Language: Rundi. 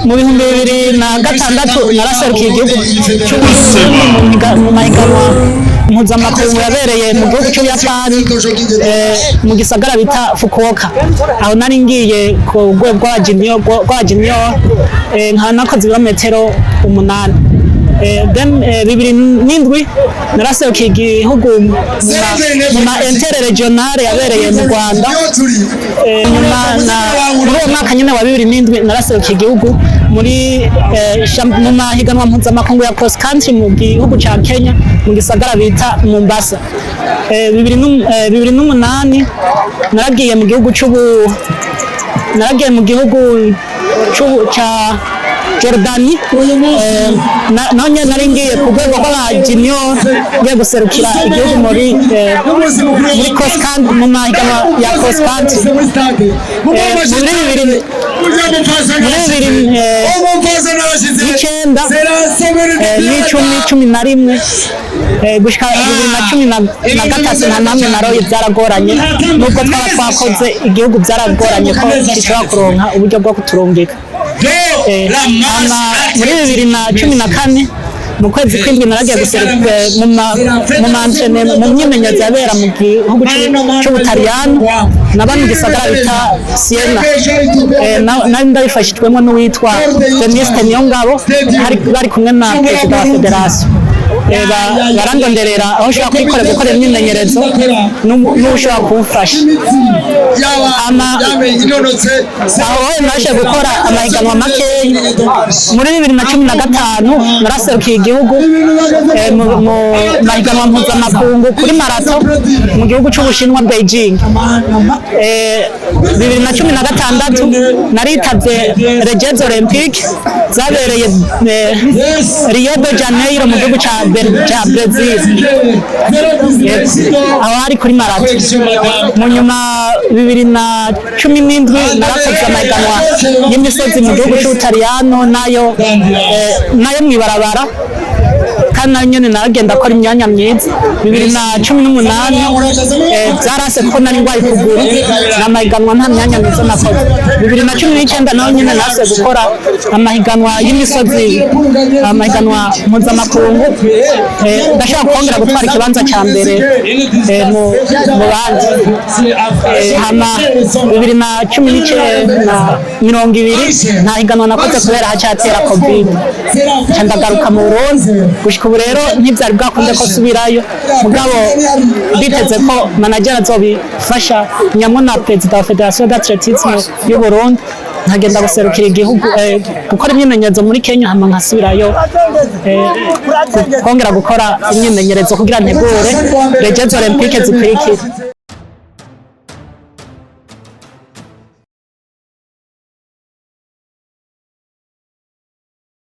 Mu 2006 naraserukiye igihugu cy'Uburundi mu mahiganwa mpuzamakungu yabereye mu gihugu cy'Ubuyapani, mu gisagara bita Fukuoka. Aho nari ngiye ku rwego rw'aba junior, nkaba nakoze ibirometero 8. Then 2007 naraserukiye igihugu mu ma interrégionales yabereye mu Rwanda. Nyuma na muri uwo mwaka nyine wa 2007 naraserukiye igihugu muri mu mahiganwa mpuzamakungu ya cross country mu gihugu ca Kenya, mu gisagara bita Mombasa. 2008 naragiye mu gihugu ca Jordani. Naho nyene nari ngiye ku rwego rw'aba junior, ngiye guserukira igihugu muri cross country, mu mahiganwa ya cross country. Muri bibiri n'icyenda n'icumi, 11, gushika 2013 nta namwe naroye. Byaragoranye, nubwo twaba twakoze igihugu, byaragoranye ko gishobora kuronka uburyo bwo kuturungika. Hama muri 2014 mu kwezi kw'indwi naragiye guseruka mu myimenyerezo yabera mu gihugu c'Ubutaliyano, naba mu gisagara bita Siena. Nari ndabifashijwemo n'uwitwa Denise Niyongabo, bari kumwe na perezida wa fédération. Barandonderera aho ushobora kwikorera gukora imyimenyerezo n'ushobora kumfasha. Aho naje gukora amahiganwa makeyi. Muri 2015 naraserukiye igihugu mu mahiganwa mpuzamakungu kuri marathon mu gihugu c'Ubushinwa, Beijing. 2016 naritavye les Jeux Olympiques zabereye Rio de Janeiro mu gihugu ca Brazil. Aho hari kuri marathon. Mu nyuma 2017 narakoze amahiganwa y'imisozi mu gihugu c'Ubutaliyano, nayo mw'ibarabara, kandi nayo nyene naragenda akora imyanya myiza. 2018 byarase ko nari ndwaye ukuguru, n'amahiganwa nta myanya myiza nakoze. 2019 naho nyene nase gukora amahiganwa y'imisozi, amahiganwa mpuzamakungu, ndashobora kongera gutwara ikibanza ca mbere mu bandi. Hama 2019 na 20 nta higanwa nakoze kubera hacyatera COVID, nca ndagaruka mu Burundi. Gushika ubu rero ntivyari bwakunde ko subirayo, mugabo nditeze ko manager azobifasha nyamwo na perezida wa Fédération d'athlétisme y'u Burundi, nkagenda guserukira igihugu, gukora imyimenyerezo muri Kenya, hama nkasubirayo kongera gukora imyimenyerezo kugira ntegure les Jeux Olympiques zikurikira.